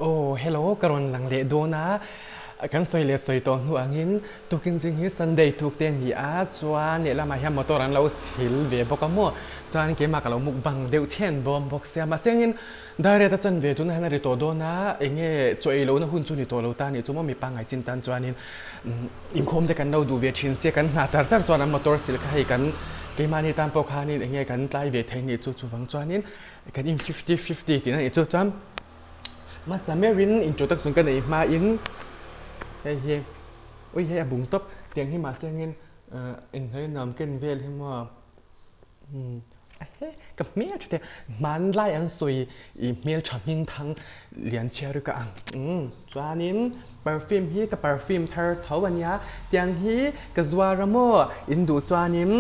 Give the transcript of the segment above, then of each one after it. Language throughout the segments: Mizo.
Aw hello ka rawn lang leh dawn a, kan sawi leh sawi tawh hnu angin tukin zing hi Sunday tuk te a ni a, chuan lehlamah hian motor an lo chhil ve bawk a maw, chuan keimah ka lo mukbang deuh chhen bawm bawk sia, mahse angin Direct a chan ve tunah hian a ri tawh dawn a, eng nge chaw ei lohna hun chu ni tawh lo ta nih chu maw mipa ngai chin tan chuanin inkhawm te kan lo duh ve thin sia kan hna char char chuan an motor sil kha hei kan keimahni tan pawh khanin eng nge kan tlai ve thei nih chu chuvang chuanin kan in fifty fifty tihna nih chu chuan hmasa meuhin introduction ka neih hmain hei hi ui hei a bung tawp tiang hi mahse angin inhnuai nuam ken vel hi maw. Ka hmel tha te hmanlai an sawi i hmel tha hming thang lian chhiar ka ang. Chuanin perfume hi ka perfume thar tho a nia, tiang hi ka zuar a maw in duh chuanin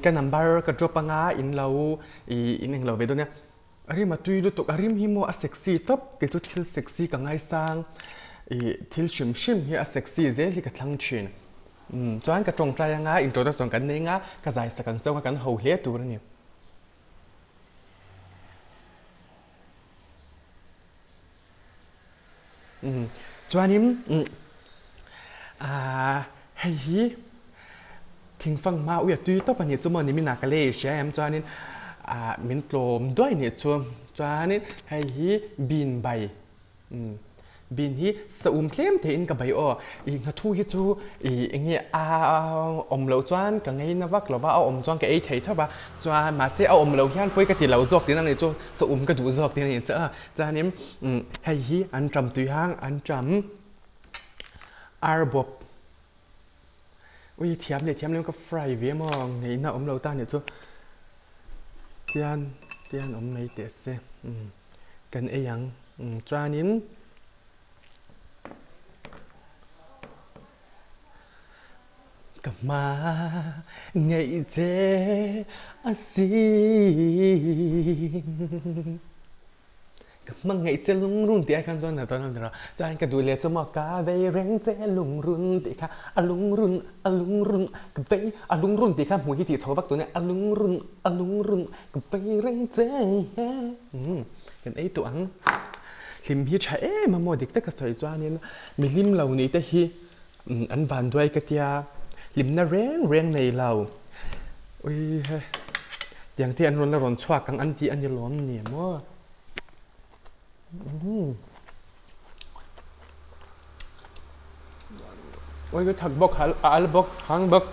ka number ka drop anga in lo i in englo ve dawn nia. A rim a tui lutuk, a rim hi maw a sexy tawp, kei chu thil sexy ka ngaisang i thil hrim hrim hi a sexy zel hi ka thlang thin. Umm chuan ka tawngtai anga introduction kan nei anga ka zai sak ang chauh a kan ho hle tur a ni. Umm chuanin umm aaa hei hi thingfang hma uia tui tawp a nih chu maw nimin ah ka lei hria em chuanin aaa min tlawm duai nih chu chuanin hei hi bean bai Umm bin hi sa um tlem theihin ka bei aw. I nghathu hi chu i eng nge a awm loh chuan ka ngei na vak lo va, a awm chuan ka ei thei tho va. Chuan mahse a awm loh hian pawi ka ti lo zawk tihna a ni chu, sa um ka duh zawk tihna a ni chu a. Chuanin umm hei hi an ṭam tui hang, an ṭam ar bawp. Ui thiam leh thiam leh ka fry ve maw ngeihna awm lo ta nih chu. Tian tian awm mai teh se umm kan ei ang umm chuanin ka hma ngeih che a sin. Ka hmangaih che lungrun tih ai khan chuan a tawn a ni chuan ka duh leh chu maw ka vei reng che lungrun tih kha a lungrun a lungrun ka vei a lungrun tih kha hmuh hi tih chho vak tun e a lungrun a lungrun ka vei reng che umm kan ei tawh ang hlim hi tha em a maw dik tak a sawi chuanin mi hlim lo nih te hi an van duai ka tia hlimna reng reng nei lo ui he tiang te an rawn la rawn chhuak ang an tih a ni lawm ni maw. Ui ka thak bawk a al bawk hang bawk.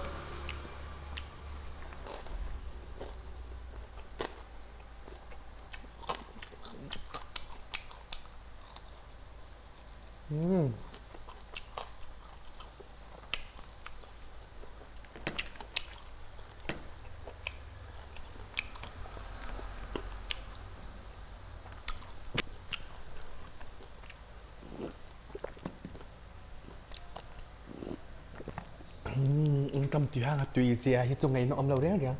Umm. Income tui hang a tui zia hi chu ngaihna awm lo reng reng.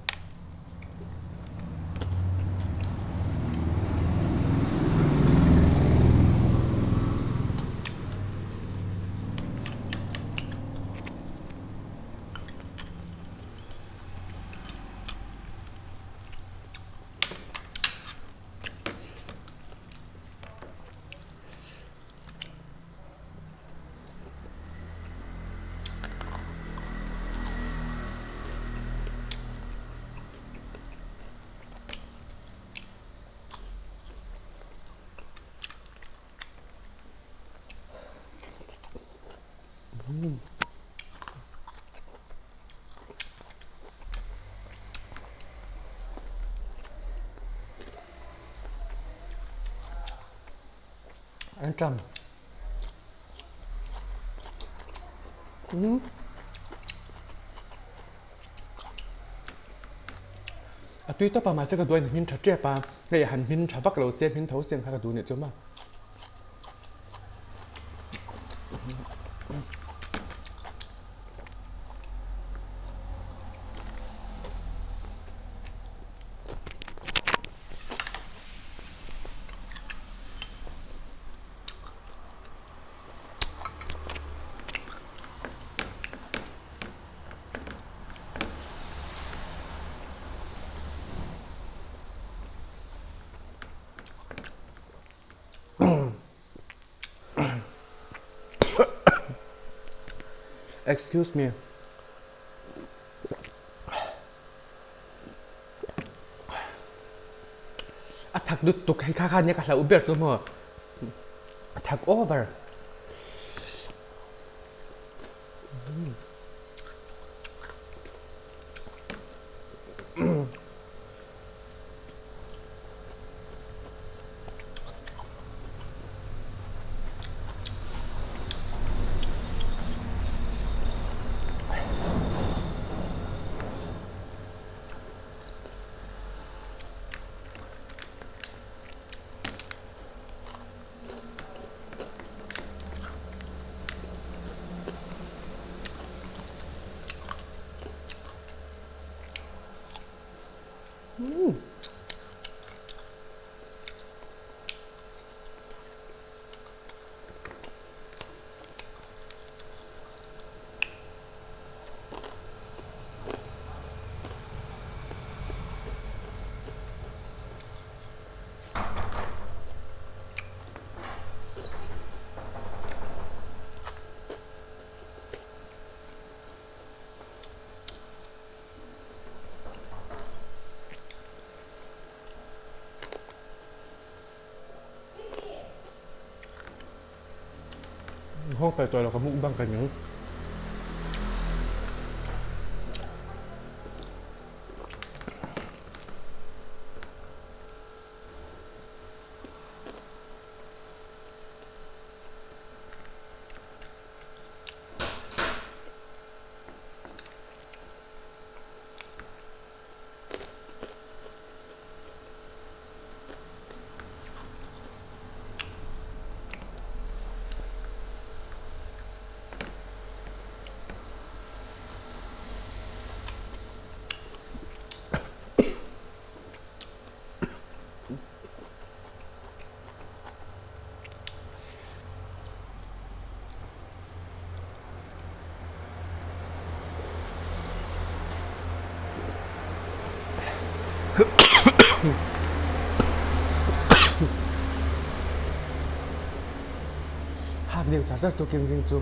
An ṭam. A tui tawp a mahse ka duain hmin ṭha ṭep a, hei han hmin ṭha vak lo se hmin tho siam kha ka duh nih chu maw. Excuse me. A thak lutuk hei kha kha nia ka hlauh ber chu maw. A thak over. Nghawng pel tawh lo ka mukbang ka ning. Hak deuh char char tukin zing chu.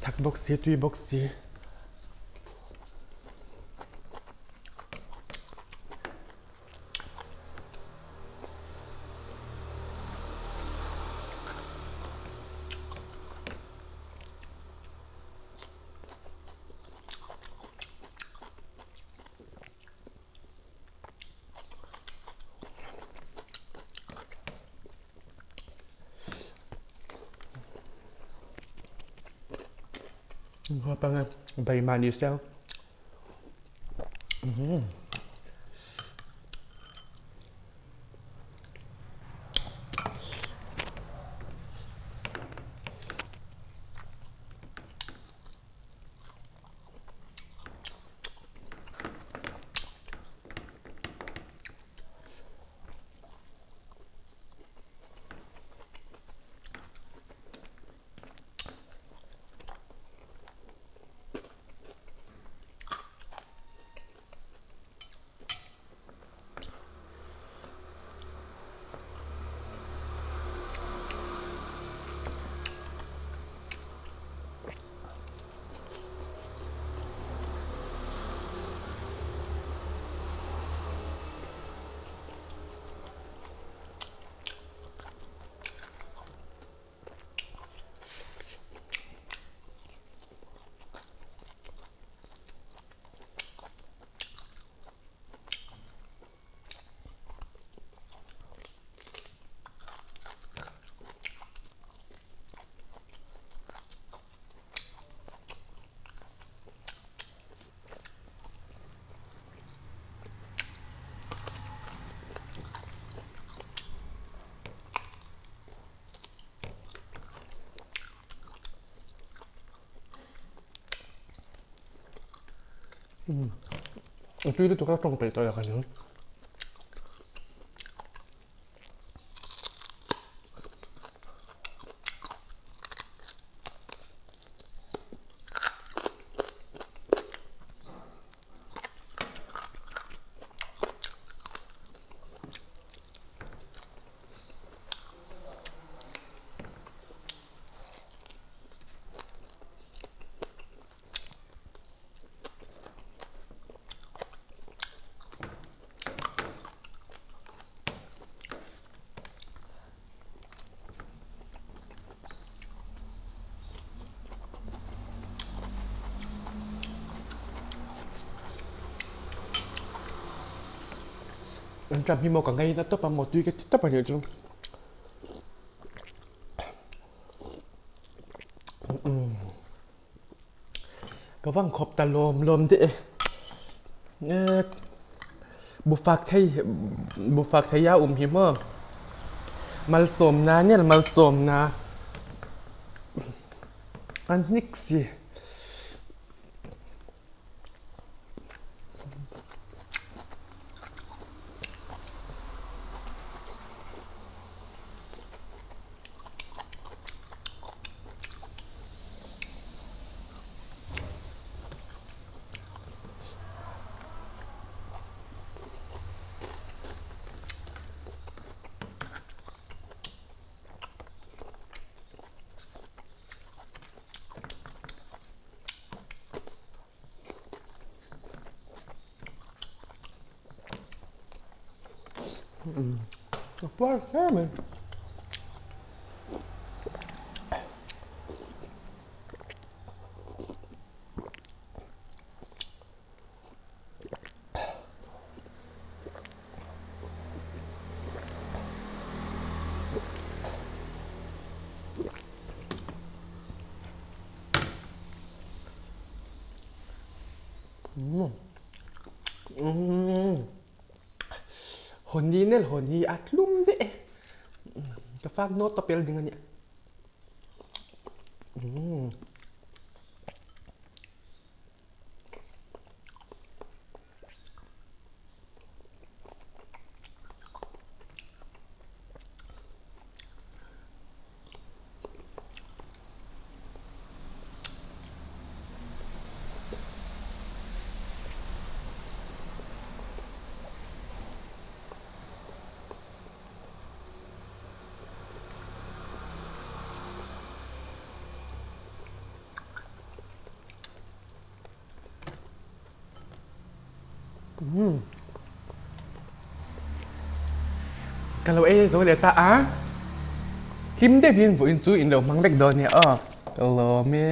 Thak bawk si tui bawk si. Bai mahni siang. A tui lutuk a tawng peih tawh lo ka ning. An ṭam hi maw ka ngaina tawp a maw tui ka ti tawp a nih chu. Ka vang khawp ta lawm lawm deuh e. Bufak thei bufak thei a um hi maw malsawmna nen malsawmna an hnik si. A puar hle mai. Honi nel honi a tlum deuh e. Ka fak nawt ka pel ding a nia. Ka lo ei zo leh ta a, hlim deuhin vawiin chu in lo hmang vek dawn nia aw, ka lawm e.